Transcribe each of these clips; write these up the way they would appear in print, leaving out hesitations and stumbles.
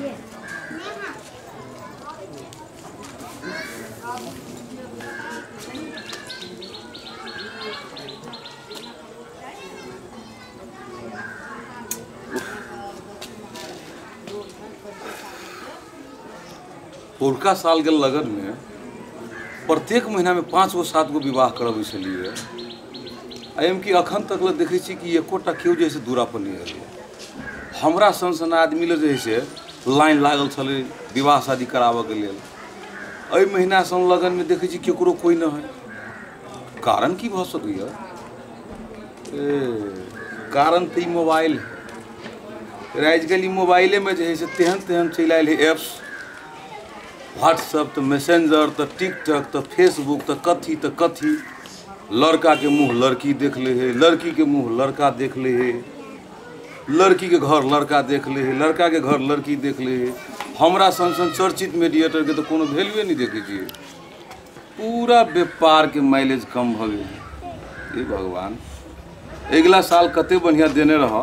छियै। पुरका साल के लगन में प्रत्येक महीना में 5 गो 7 गो विवाह करबै छलियै। एहिमे कि अखन तक ले देखै छी कि एकोटा केओ जे से दूरा पर नहि एलै। हमरा सन सन आदमी ले जे से लाइन लागल छलै विवाह शादी कराबऽके लेल। एहि महीना सन लगन में देखै छी केकरो कोइ नहि है। कारण की भऽ सकैए? ए कारण तऽ ई मोबाइल है। आजकल ई मोबाइले में जे है से तेहन तेहन चलि आयल है एप्स, व्हाट्सअप तऽ मैसेंजर तऽ टिकटॉक तऽ फेसबुक तऽ कथी तऽ कथी। लड़का के मुँह लड़की देख ले है, लड़की के मुँह लड़का देख ले है, लड़की के घर लड़का देख ले है, लड़का के घर लड़की देख ले है। हमरा सन सन चर्चित मीडिएटर के तो कोनो वैल्यूए नहीं देखै छियै। पूरा व्यापार के माइलेज कम भऽ गेल। हे भगवान, अगिला साल कते बढ़िया देने रह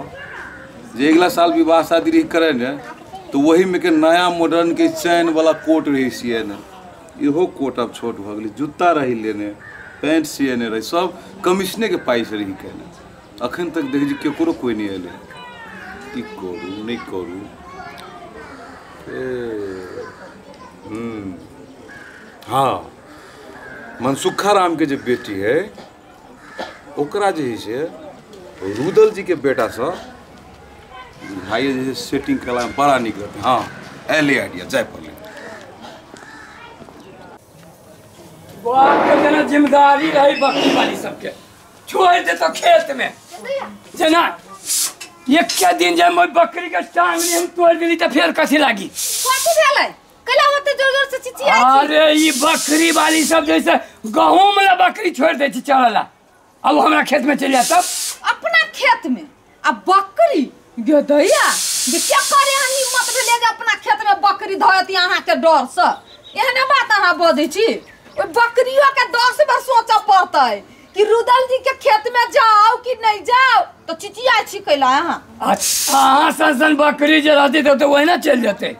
जे अगिला साल विवाह शादी रही करे ने तो वही में के नया मॉडर्न के चैन वाला कोट रही सियने, इहो कोट अब छोट भऽ गेलै। जूता रही लेने, पैंट सियने रही, सब कमीशने के पाइ से रही केने। अखन तक देखै छी केकरो कोइ नहि एलै। की करू नहि करू। हाँ, मनसुखा राम के जे बेटी है ओकरा जे है से रुदल जी के बेटा से भाई जे सेटिंग कला में बड़ा निक रहते। हाँ, एले आइडिया जाय पड़ले। बाप के जना जिम्मेदारी रही बकरी वाली सबके छोड़ दे तो खेत में जना एक दिन जे मोर बकरी के टांग हम तोड़ देली त फेर कथी लागी? कथी भेलै? कैला ओते जोर जोर से चिचियाइ छी? अरे ई बकरी वाली सब जैसे गहूम ला बकरी छोड़ दे छी चरला, अब हमरा खेत में चल जा तब अपना खेत में आ बकरी गदैया जे क्या करे हम हिम्मत भेलै जे अपना खेत में बकरी धरती अहाँ के डर से। एहने बात अहाँ बजै छी? ओइ बकरियो के 10 बार सोचऽ पड़तै कि रुदल जी के खेत में जाओ कि नहीं जाओ, तो चिचियाइ छी कैला अहाँ? अच्छा, अहाँ सन सन बकरी जे रहती तो वही ना चल जेतै।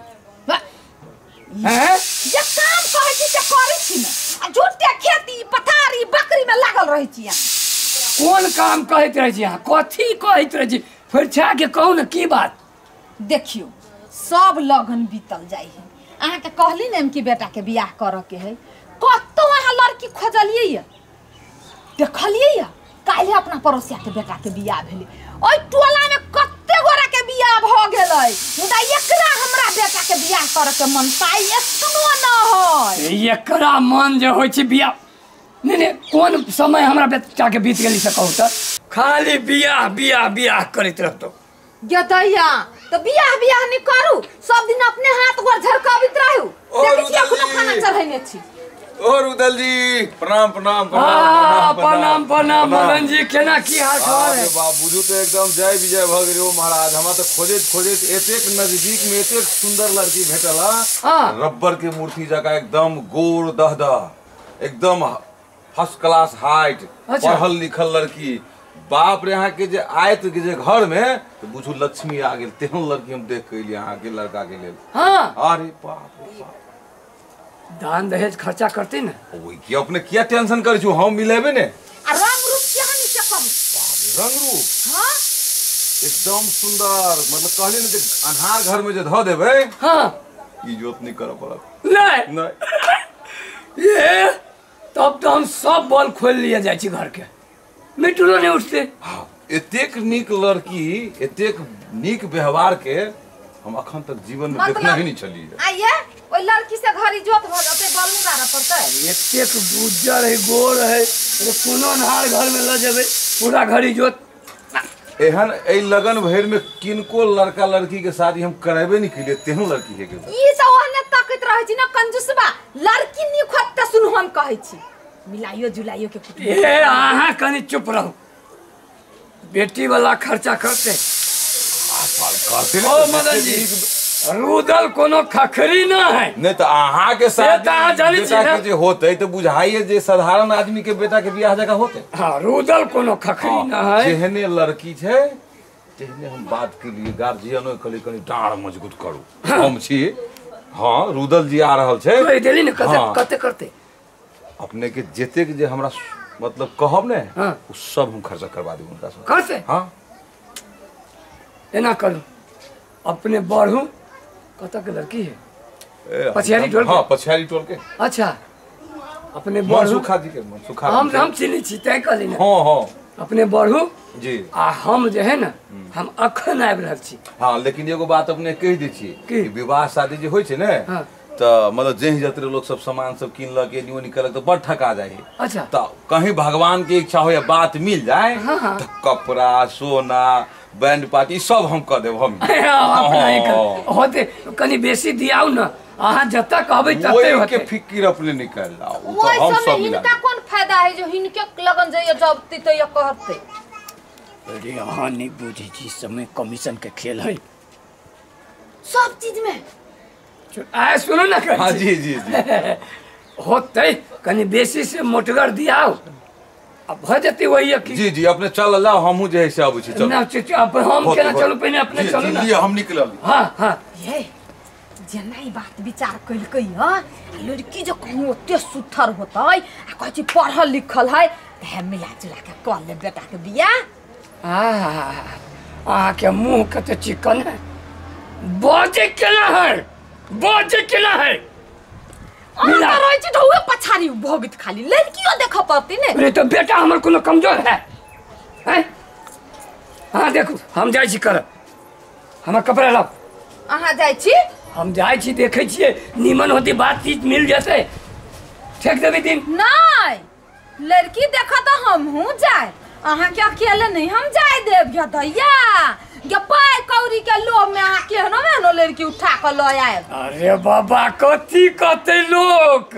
हैं जे काम कहै छी से करै छी ने, आ झूठे खेती पथारी बकरी में लागल रहै छी अहाँ। कोन काम कहैत रहै छी अहाँ? कथी कहैत रहै छी? फिर छा के कहू ने की बात। देखियो सब लगन बीतल जाइ है। अहाँ के कहली ने कि बेटा के बियाह करऽ के है, कतौ अहाँ लड़की खोजलियै या देखलियै या? काल्हि अपना पड़ोसिया के बेटा के बियाह भेलै, ओहि टोला में कते गोरा के बियाह भऽ गेलै, मुदा एकरा हमरा बेटा के बियाह करऽ के मन ताइ एतनो न है। एकरा मन जे होइ छै बियाह नहीं नहीं, कोन समय हमरा बेटा के बीत गेली से कहू त खाली बियाह बियाह बियाह करैत रहतो। गदैया तो बियाह बियाह नहीं करू, सब दिन अपने हाथ गोर झरकाबैत रहू। देखै छी अखनो खाना चढ़ैने छी। ओ रुदल जी प्रणाम प्रणाम प्रणाम प्रणाम प्रणाम। मदन जी केना की हाल खबर है? बाप बुझू तो एकदम जय विजय भऽ गेल ओ महाराज। हमरा तो खोजैत खोजैत एतेक नजदीक में एतेक सुंदर लड़की भेटल। रबर के मूर्ति जकाँ एकदम गोर दह दह, एकदम फर्स्ट क्लास हाइट, पढ़ल लिखल लड़की। बाप रे, अहाँ के जे आयत के जे घर में तो बुझू लक्ष्मी आ गेल, तेहन लड़की हम देख के एलियै अहाँ के लड़का के लेल। हाँ, अरे बाप रे बाप, दान दहेज खर्चा करते ना। ओई की अपने किया टेंशन करै छु, हम मिलेबे ने। आ रंग रूप केहन से कहू? रंग रूप हां एकदम सुंदर, मतलब कहली ने जे अन्हार घर में जे धऽ देबै, हां इज्जत नहीं करऽ पड़त। नहीं नहीं ये तब तो हम सब बॉल खोल लिए जाइ छी घर के, मिटुलो नहीं उठते। हाँ, एतेक नीक लड़की, एतेक नीक व्यवहार के हम अखन तक जीवन में देखने ही नहीं छलियै। आइए ओइ लड़की से घर इज्जत भऽ जेतै, बल नहि बारऽ पड़तै। एतेक गुज्जर है, गोर है, कोनो अन्हार घर में लऽ जेबै पूरा घर इज्जत। एहन एहि लगन भरि में किनको लड़का लड़की के शादी हम करेबे नहीं केलियै, तेहन लड़की है के। ई सब ओहने तकैत रहै छी न कंजूसबा, लड़की नीक होत त सुनू हम कहै छी मिलाइयो जुलाइयो के कुटुम्ब। ए अहाँ कनि चुप रहू, बेटी वाला खर्चा करते। करते ओ मदन जी, रुदल कोनो खखरी ना है। नहीं तो अहाँ के साथ बेटा के जे होते तो बुझाइए जे साधारण आदमी के बेटा के बियाह जगह होते। हाँ, रुदल कोनो खखरी ना है। जेहने लड़की छै तेहने हम बात के लिए गार्जियनो कहली कनी डाँड़ मजबूत करू हम छी। हाँ रुदल जी आ रहल छै कहि देली ने कते कते करते अपने के जतेक जे हमरा मतलब कहब ने उ सब हम खर्चा करवा देब उनका से करते। हाँ एना करू अपने बढ़ू। कत के लड़की है? पछियारी टोल। हाँ पछियारी टोल के। अच्छा अपने बढ़ू मनसुखा जी के मनसुखा हम चिन्है छी तैं कहली ने। हाँ हाँ अपने बढ़ू जी आ हम जे है ना हम अखन आबि रहल छी। हाँ लेकिन एगो बात अपने कहि दै छी कि विवाह शादी जे होइ छै ने त मतलब जेहि जतरे लोग सब सामान सब किनलक एनी ओनी केलक त बड़ ठका जाइ है। अच्छा त कहीं भगवान के इच्छा हो या बात मिल जाए त कपड़ा सोना बैंड पार्टी सब हम क देब हम। होते कनी बेसी दियाउ ना अहाँ जतऽ कहबै तते होते के फिकिर अपने निकाल लाओ त हम सब हिनका कोन फायदा है जो हिनके लगन जाइए जब त ये कहते। अरे अहाँ नहीं बुझै छी समय कमीशन के खेल है सब चीज में। आय सुनू ना। हाँ जी जी जी होते कनी बेसी से मोटगर दियाओ अब भ जते वही की। जी जी अपने चल लाओ हमहू जे है से आबै छी। चल ना अब हम केना चलू पहिने अपने चलू ना। जी हम निकलल। हां हां ये जेना ई बात विचार कइलकै ह लड़की जो कहूँ ओते सुथर होतै आ कहै छी पढ़ल लिखल है त हम मिला जुला के क ले बेटा के बियाह। आ अहाँ के मुंह कते चिकन है बाजे केना है बाजे केना है मिला रहै छी त उहे पछाड़ी भोगित खाली लड़कियो देख पड़ती ने। अरे तो बेटा हमर कोनो कमजोर है हैं? हाँ देखू हम जाइ छी करब हमर कपड़ा लाउ। अहाँ जाइ छी? हम जाइ छी देखै छियै नीमन होती बातचीत मिल जेतै ठेक देबै दिन। नहीं लड़की देख त हमहूँ जाए अहाँ के अकेले नहीं हम जाए देब गे दैया गे पाइ कौड़ी के लोभ में अहाँ केहनो मेहनो लड़की उठा के ल आयब। अरे बाबा कथी कहतै लोक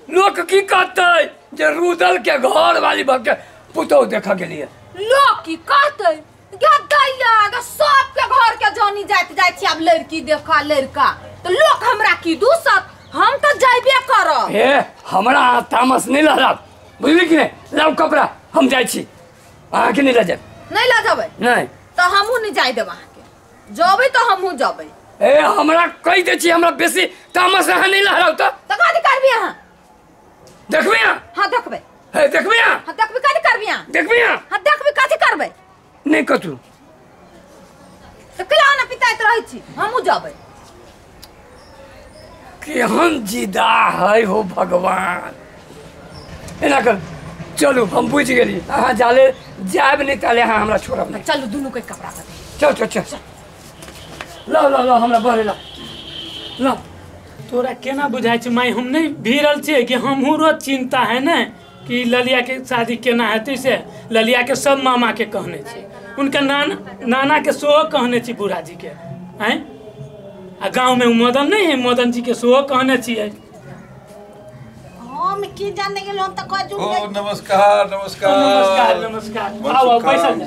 लोक की कहतै जे रुदल के घर वाली भग के पुतोहु देख गेलियै। लोक की कहतै गे दैया गे सबके घर के जानी जाइत जाइ छी आब लड़की देख लड़का तो लोक हमरा की दूसत हम त जाइबे करब। हे हमरा तामस नहीं लहराब बुझली कि नहीं? लाउ कपड़ा हम जाइ छी अहाँके नहीं लऽ जायब। नहीं लऽ जेबै? नहीं तो हमहूँ नहीं जाय देब अहाँके जबै तो हमहूँ जबै। ए हमरा कहि दै छी हमरा बेसी तामस अहाँ नहीं लहराउ त कथी करबी अहाँ? देखबै अहाँ? हाँ देखबै। हे देखबै अहाँ? हाँ देखबै कथी करबी अहाँ? देखबै अहाँ? हाँ देखबै कथी करबै? नहीं कथू तो केला ना पिताइत रहै छी हमहूँ जबै। केहन जिदा है हो भगवान। एना कर चलू हम बुझि गेली अहाँ जाले जायब नहीं ताले अहाँ हमरा छोड़ब नहीं। चलू दुनू के कपड़ा बदल। चल चल चल लो लो लो हमरा बहरे लो लो। तोरा केना बुझाइ छै माय हम नहीं भिड़ल छियै कि हमहूँ रोज चिंता है ने कि ललिया के शादी केना हेतै से ललिया के सब मामा के कहने छी उनका नाना के सेहो कहने छी बूढ़ा जी के आँय आ गाँव में मदन नहीं है मदन जी के सेहो कहने छियै। हम की जाने गेल हम त कह ओ नमस्कार नमस्कार नमस्कार नमस्कार आओ आओ बैसल जा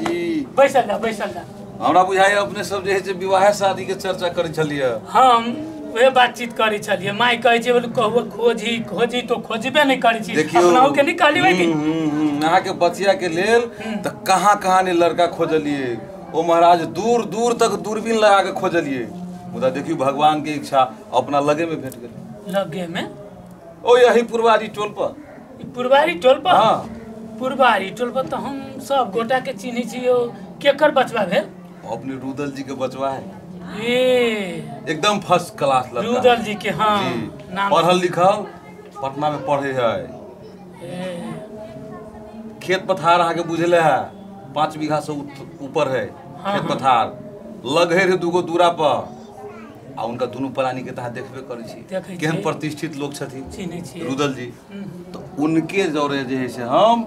बैसल जा बैसल जा। हमरा बुझाइ अपने सब जे है से विवाह शादी के चर्चा करै छलियै। हम वह बातचीत करै छलियै माय कहै छै बोले कहू खोजी खोजी तो खोजबे नहीं करै छी अपनाहु के नहीं कहली ओहि दिन। अहाँ के बचिया के लेल त कहाँ कहाँ ने लड़का खोजलियै ओ महाराज दूर दूर तक दूरबीन लगा के खोजलियै मुदा देखियौ भगवान के इच्छा अपना लगे में भेट गेल। लगे में? ओ यही पुरवारी टोल पर। पुरवारी टोल पर? हाँ पुरवारी टोल पर तो हम सब गोटा के चिन्है छी। ओ केकर बचवा भेल? अपने रुदल जी के बचवा है। ए एकदम फर्स्ट क्लास लड़का रुदल जी के। हाँ नाम पढ़ल लिखल पटना में पढ़े है। खेत पथार अहाँ के बुझले है 5 बीघा से ऊपर है खेत पथार लग है रे दूगो दूरा पर आ उनका दुनू प्राणी के तहाँ देखबे करै छी केहन प्रतिष्ठित लोग छथिन रुदल जी। तो उनके जरे जे है से हम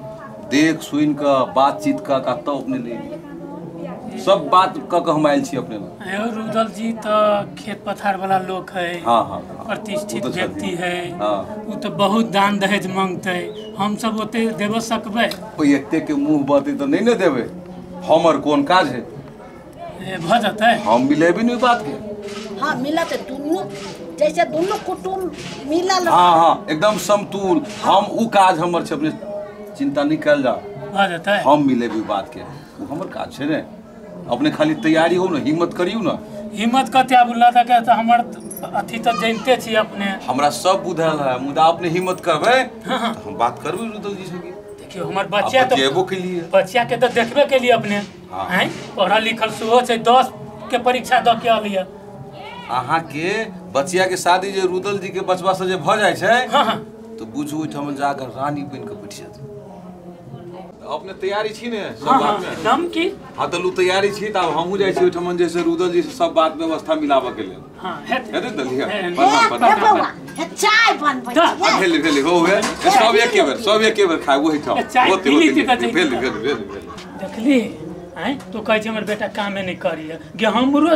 देख सुन के बातचीत क का तब अपने ले सब बात क के हम आयल छी अपने लग। रुदल जी तो खेत पथार वाला लोग है। हाँ हाँ प्रतिष्ठित व्यक्ति है। हाँ वो तो बहुत दान दहेज मांगते हम सब ओते देबो सकबै? ओइ एते के मुंह बाते तो नहीं ने देबै हमर कोन काज है भ जतै हम मिलेबी नहीं बात के। हाँ मिलत दुनू जैसे दुनू कुटुंब मिलल। हाँ हाँ एकदम समतूल हम उ काज हमर छै अपने चिंता नहीं कयल जा भ जतै हम मिलेबी बात के उ हमर काज छै ने। अपने खाली तैयारी हो ने, हिम्मत करियौ ने। हिम्मत कते आब लड़का के तऽ हमर अथी तऽ जानते छी अपने। हमरा सब बुझल है, मुदा अपने हिम्मत करबै तऽ हम बात करबै रुदल जी से। देखियौ हमर बच्चा तऽ जेबो के लिए, बच्चा के तऽ देखबे के लिए अपने हैं, पढ़ल लिखल सेहो छै, 10 के परीक्षा दऽ के अलियै। अहाँ के बचिया के शादी जे रुदल जी के बचवा से जे भऽ जाइ छै तऽ बुझू ओहिठाम जाकर रानी बनि कऽ बैठ जायत। अपने तैयारी छी ने सब बात में? एकदम की। हाँ तऽ लू तैयारी छी तऽ आब हमहूँ जाइ छी ओहिठाम जे से रुदल जी से सब बात व्यवस्था मिलाबऽ के लेल। हाँ हेतै दलिया चाय बनबै छी। भेल भेल हो हे सब एके बेर, सब एके बेर खाय ओहिठाम। होते होते भेल भेल भेल भेल। देखली आँय तू कहै छी हमर बेटा कामे नहि करिय गे, हमरो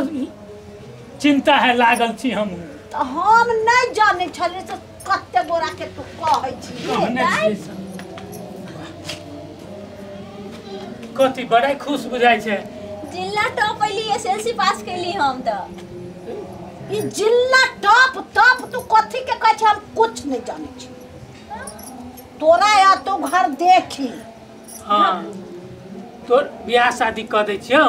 चिंता है लागल छी हमहूँ। तऽ हम नहि जानै छलियै से कते गोरा के तू कहै छी। कथी बड़ा खुश बुझाइ छै। जिला टॉप अइली, एसएलसी पास कैली हम तऽ। ई जिला टॉप टॉप तू कथी के कहै छै हम कुछ नहि जानै छी। तोरा या तो घर देखी। हाँ तोर बियाह शादी कऽ दै छियौ।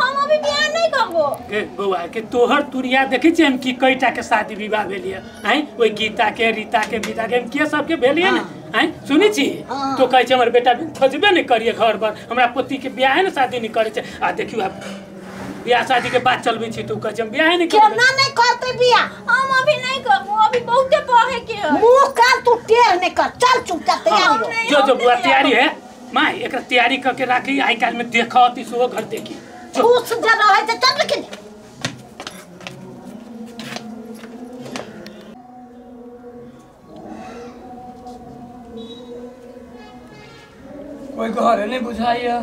हम अभी बियाह नहीं करबो। गे बौआ के तोहर तुरिया देखै छियै हम कि कईटा के शादी विवाह भेल ये आँय, ओहि गीता के रीता के बीता के के सबके भेल ये ने आँय, सुनै छी? तो कहै छै हमर बेटा खोजबे नहि करिए घर पर, हमरा पोती के बियाह ने शादी नहि करै छै। आ देखियौ आब बियाह शादी के बात चलबै छी तो कहै छै हम बियाह नहि करबै। केना नहि करतै बियाह? हम अभी नहीं करबो, अभी बहुते पढ़े के है। मुँह कान तू टेढ़ नहि कर, चल चुपचाप तैयारी हो। जो जो बुआ तैयारी है माय, एकरा तैयारी करके राखी, आइ काल्हि में देखत सेहो घर देखी। खुश जे रहै छै चल लेकिन। कोई घर नहीं बुझाइया,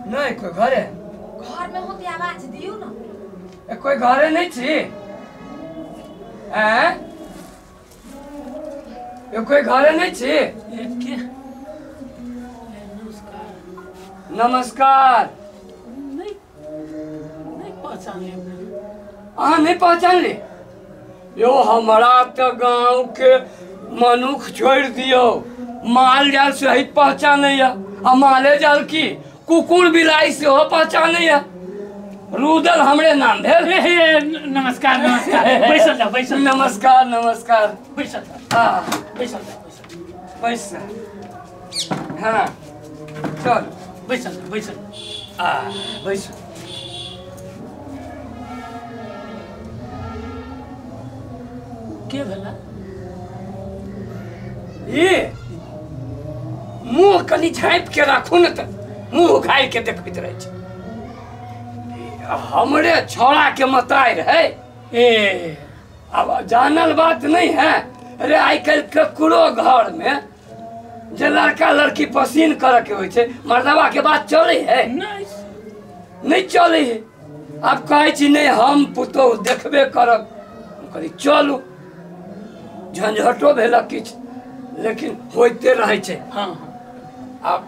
नहीं कोई घर है। घर में होती आवाज दियो ना। ए कोई घर नहीं छी हैं? ए कोई घर नहीं छी? के नमस्कार। नमस्कार। नहीं नहीं पहचान ले। अहाँ नहीं पहचान ले? यो हमारा तो गांव के मनुख छोड़ दियो, माल जाल सहित पहचानैया, आ माले जाल की कुकुर बिलाई सेहो पहचानैया। रुदल हमरे नाम भेल। नमस्कार नमस्कार, बैसल जाओ बैसल। नमस्कार नमस्कार, बैसल जाओ। हाँ बैसल जाओ बैसल। हाँ चल बैसल बैसल। आ बैसल। के भेला ये? मुँह कनि झाँपि के राखू ने तऽ मुँह घारि के देखैत रहै छै। हमरे छौड़ा के मताइ रहै। ए आब जानल बात नहीं है। अरे आइ काल्हि ककरो घर में जे लड़का लड़की पसीन करे के होइ छै, मर्दबा के बात चलै है नहीं, नहीं चलै है। आब कहै छी नहीं हम पुतोहु देखबे करब। हम कहली चलू, झंझटो भेलक किछु, लेकिन होइते रहै छै। हाँ आब